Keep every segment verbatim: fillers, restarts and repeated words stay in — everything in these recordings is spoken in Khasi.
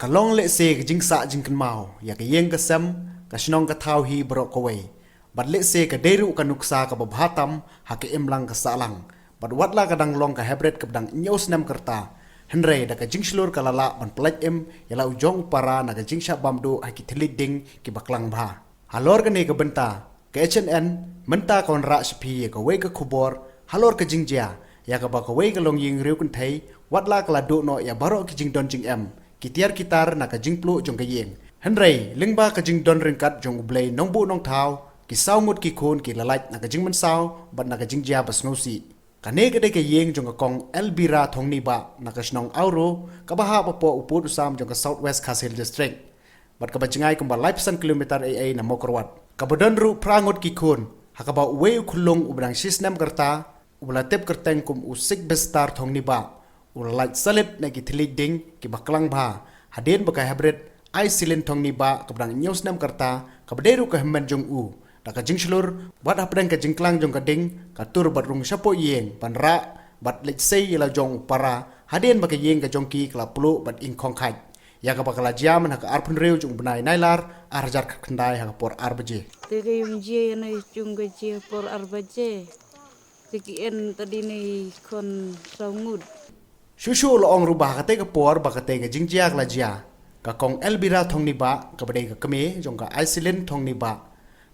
Long lehse ka jingsah jingkynmaw ïa ka ïing ka sem, ka shnong ka thaw hi baroh kawei. Bad lehse ka dei ruh ka nuksa kaba bha tam ha ka imlang ka sahlang. Bad watla ka dang long ka hynñiew snem ka rta, hynrei da ka jingshlur ka la lah ban pyllait im ïa la u jong u para na ka jingshah bam duh ha ki thylliej ding kiba klang bha. Halor kane ka bynta, ka H N N mynta ka wanrah sha phi ïa kawei ka khubor halor ka jingjia ïa kaba kawei ka longïing riewkynthei, watla ka la duh noh ïa baroh ki jingdon jingem, ki tiar ki tar na ka jingpluh jong ka ïing. Hynrei lyngba ka jingdon ryngkat jong U Blei nongbuh nongthaw, ki saw ngut ki khun ki la lait na ka jingmynsaw bad na ka jingjia ba sngewsih. Kane ka dei ka ïing jong ka Kong Elvira Thongni Bah na ka shnong Awro, kaba hap hapoh u pud u sam jong ka South West Khasi Hills District, bad kaba jngai kumba laiphew san kilometer ei ei na Mawkyrwat, kaba don ruh phra ngut ki khun, ha kaba uwei u khyllung uba dang shi snem ka rta, uba la tip kyrteng kum u Sikbestar Thongni Bah, u la lait salit na ki thylliej ding kiba klang bha hadien ba ka Hybrid Iselin Thongni Bah, kaba dang hynñiew snem ka rta, kaba dei ruh ka hynmen jong u, da ka jingshlur, bad hapdeng ka jingklang jong ka ding, ka tur bad rung shapoh ïing ban rah bad leit sei ïa la jong u para, hadien ba ka ïing ka jong ki ka la pluh bad ing khong khait. Ïa kaba ka la jia mynha ka arphew hynriew jong u bnai Nailar, ar hajar khyndai ha ka por ar baje. Te ka ïung jia ïa na i jung ka jia por ar baje. Te ki en tadi ni khon saw ngut. Shuh shuh la ong ruh ba ha katei ka por ba katei ka jingjia ka la jia, ka Kong Elvira Thongni Bah, kaba dei ka kmie jong ka Iselin Thongni Bah,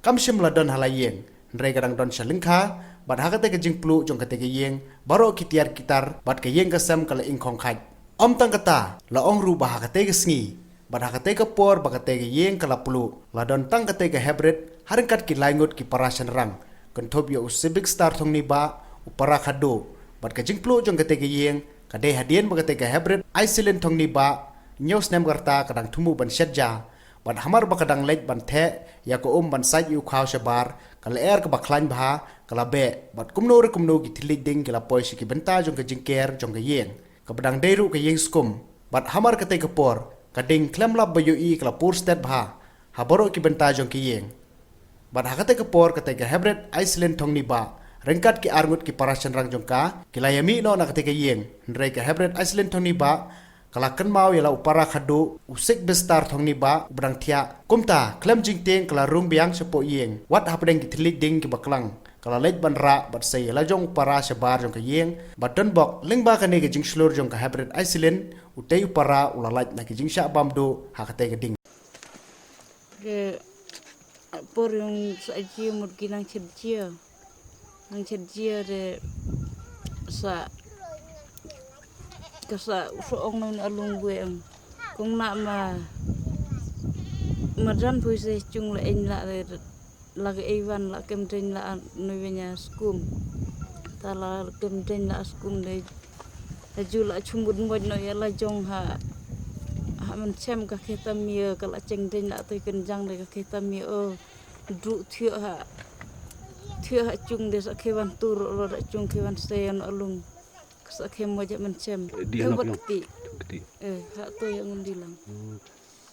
kam shym la don ha la ïing, hynrei ka dang don sha lyngkha, bad ha katei ka jingpluh jong katei ka ïing, baroh ki tiar ki tar bad ka ïing ka sem ka la ing khong khait. Ym tang kata, la ong ruh ba ha katei ka sngi, bad ha katei ka por ba katei ka ïing ka la pluh, la don tang katei ka Hybrid, ha ryngkat ki lai ngut ki para shynrang, kynthup ïa u Sikbestar Thongni Bah, u para khadduh, bad ka jingpluh jong katei ka ïing ka dei hadien ba katei ka Hybrid Iselin Thongni Bah, hynñiew snem ka rta, ka dang thmu ban shet ja, bad hamar ba ka dang leit ban theh ïa ka um ban sait ïa u khaw shabar, ka lyer kaba khlaiñ bha ka la beh, bad kumno re kumno ki thylliej ding ki la poi sha ki bynta jong ka jingker jong ka ïing, kaba dang dei ruh ka ïing skum. Bad hamar katei ka por, ka ding khlem lap ba ïohi ka la pur stet bha ha baroh ki bynta jong ka ïing. Bad ha katei ka por katei ka Hybrid Iselin Thongni Bah, ryngkat ki ar ngut ki para shynrang jong ka, ki la ïa mih noh na katei ka ïing, hynrei ka Hybrid Iselin Thongni Bah ka la kynmaw ïa la u para khadduh, u Sikbestar Thongni Bah, uba dang thiah. Kumta khlem jingtieng ka la rung biang shapoh ïing, wat hapdeng ki thylliej ding kiba klang, ka la leit ban rah bad sei ïa la jong u para shabar jong ka ïing, bad donbok lyngba kane ka jingshlur jong ka Hybrid Iselin, utei u para u la lait na ki jingshah bam duh ha katei ka ding. Te por ïung sa jia mut ki nang chet jia. Nang chet jia te sa, ka sa u sa ong na u Alung bwe ong, kong na ma, ma jan phui se chung la eng la re, la ka ei wan la kem deng la noi wenya skum. Ta la kem deng la skum de. Aju la chumut moj no ïa la jong ha, ha man chem ka khe tam ïa ka la cheng deng la toi ken jang de ka khe tam ïa o. Dru thiah ha, thiah ha chung de sa khe wan tur lo da chung khe wan se no Alung. Ka sa khe moj ha man chem. Di ha no piang. Kti. Kti. Eh, ha toi ha ngun di lang. Hmm.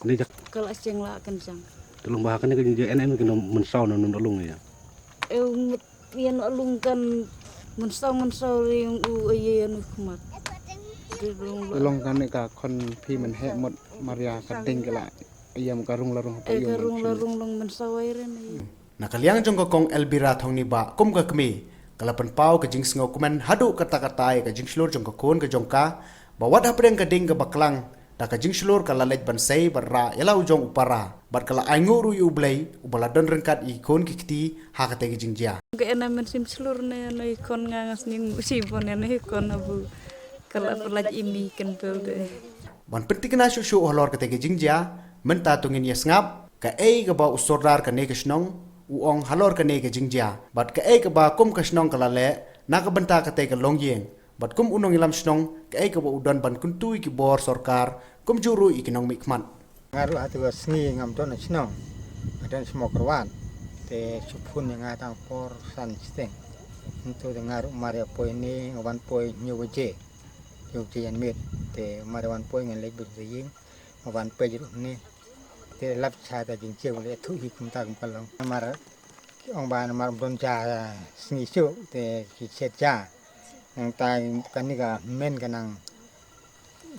Kane jak. Ka la cheng la kan chang. Te long ba ha kane ka jingja en en kane mynsaw na nun Alung ïa. Eu ngut ïa na Alung kan mynsaw mynsaw ri u ïa ïa nu khmat. Te long ba. Long kane ka khon phi men he mot Maria ka ding ka la ïa ka rung la rung. Eh, ka rung la rung long mynsaw ai ren. Na ka liang jong ka Kong Elvira Thongni Bah kum ka kmie, ka la pynpaw ka jingsngewkmen haduh katta katta ïa ka jingshlur jong ka khun ka jong ka, ba wat hapdeng ka ding kaba klang, da ka jingshlur ka la leit ban sei bad rah ïa la u jong u para, bad ka la ainguh ruh ïa U Blei uba la don ryngkat ïa ki khun ki kti ha katei ka jingjia. Ka ena men sim shlur ne, ne khon nga nga sngewsih bun ne, ne khon abu ka la pynlait imi kentel de. Ban pyntikna shuh shuh halor katei ka jingjia, mynta to ngin ïa sngap kaei kaba u sordar kane ka shnong u ong halor kane ka jingjia, bad kaei kaba kum ka shnong ka la leh na ka bynta katei ka longïing, bad kum u nongïalam shnong kaei kaba u don ban kyntu ïa ki bor sorkar, kumjuh ruh ïa ki nongmihkhmat. Nga ruh ha tu ka sngi ngam don ha shnong, nga don sha Mawkyrwat. Te shu phone ïa nga tang por san shiteng. Ntu te nga ruh mar ïa poi ne, nga wan poi hynñiew baje. Hynñiew baje ïan miet. Te mar ïa wan poi ngan leit bad ka ïing. Nga wan peit ruh ne. Te lap cha ta jingjied le thuh hi kumta kum ka long. Mar ki ong ba namar ym don ja sngi shuh te ki shet ja. Nangta kane ka men ka nang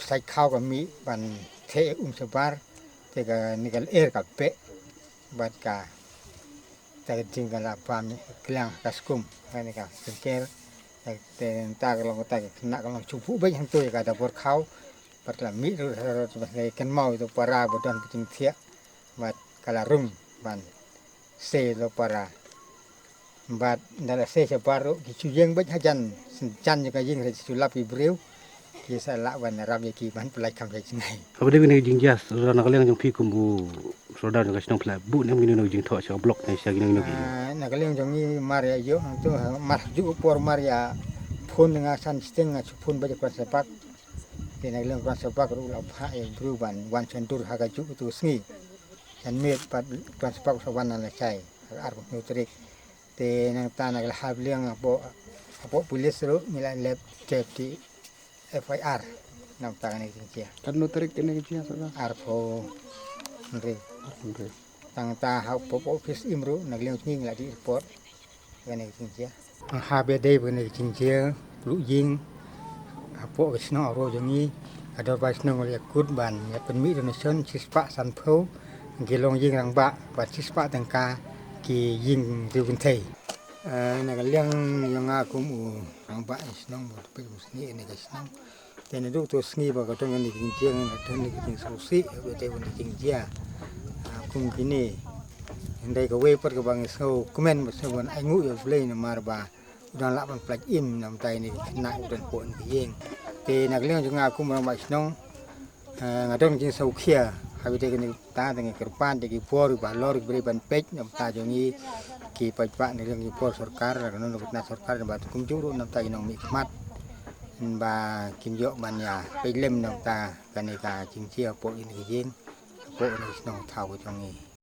sait khaw ka mih ban theh um shabar, te kane ka lyer ka beh bad ka, te ka jing ka la bam ïa ka kliang ka skum, kane ka jingker. Te nangta ka long, kata ka khynnah ka long shu buh beit hangto ïa ka dabor khaw bad ka la mih ruh ha rot bad ka la kynmaw ïa uto u para ba don ka jingthiah bad ka la rung ban sei ïa uto u para. Bad ynda la sei shabar ruh ki shu ïeng beit hajan, jan jong ka ïing, hynrei ki shu lap ïa ki briew, ki sa lah ban ïarap ïa ki ban pyllait kham sha jngai. Haba dei kane ka jingjia, sordar, na ka liang jong phi kum u sordar jong ka shnong, phi la buh ne em kine kine ki jingthoh sha ka block ne sha kine kine ki? Ah, na ka liang jong ngi mar ïa ïoh hangto, mar ju ka por mar ïa phone, nga san sting nga shu phone beit ïa u Kyrwan Sepak. Te na ka liang u Kyrwan Sepak ruh u la phah ïa u briew ban wan shon dur ha kajuh uto u sngi. Janmiet pat u Kyrwan Sepak u sa wan na lashai ha ka arphew hynñiew tarik. Te nangta na ka liang hapoh, hapoh police ruh ngi la lep tep ti F I R namar kane ka jingjia. Katno tarik kane ka jia, sordar? Arphew hynriew. Arphew hynriew. Tang ta hapoh office im ruh na ka liang jong ngi la dih report kane ka jingjia. Haba dei kane ka jingjia pluh ïing hapoh ka shnong Aro jong ngi, ka dorbar shnong ka la ïakut ban ïa pynmih donation shispah sanphew ki longïing rangbah bad shispah tyngka ki ïing riew kynthei. Eh, na ka liang jong nga kum u rangbah shnong, ba u peit u snieh ïa kane ka shnong. Te naduh uto u sngi ba ka don kane ka jingjia, ka don kane ka jingsngewsih, ka don kane ka jingjia. Ah, kum kine. Hynrei kawei pat kaba ngi sngewkmen, ba sngewbha ban ainguh ïa U Blei namar ba u dang lah ban pyllait im na bynta ïa kine ki khynnah kiba don hapoh kane ka ïing. Te na ka liang jong nga kum u rangbah shnong, eh, nga don ka jingsngewkhia, haba dei kane ka bynta, te ngi kyrpad ïa ki bor kiba halor kiba dei ban peit na bynta jong ngi ki paidbah, na ka liang ki bor sorkar, na ka liang ka tnat sorkar, bad kumjuh ruh na bynta ki nongmihkhmat ba kim ïoh ban ïa peit lem na bynta kane ka jingjia hapoh kane ka ïing, hapoh kane ka shnong thaw ka jong ngi.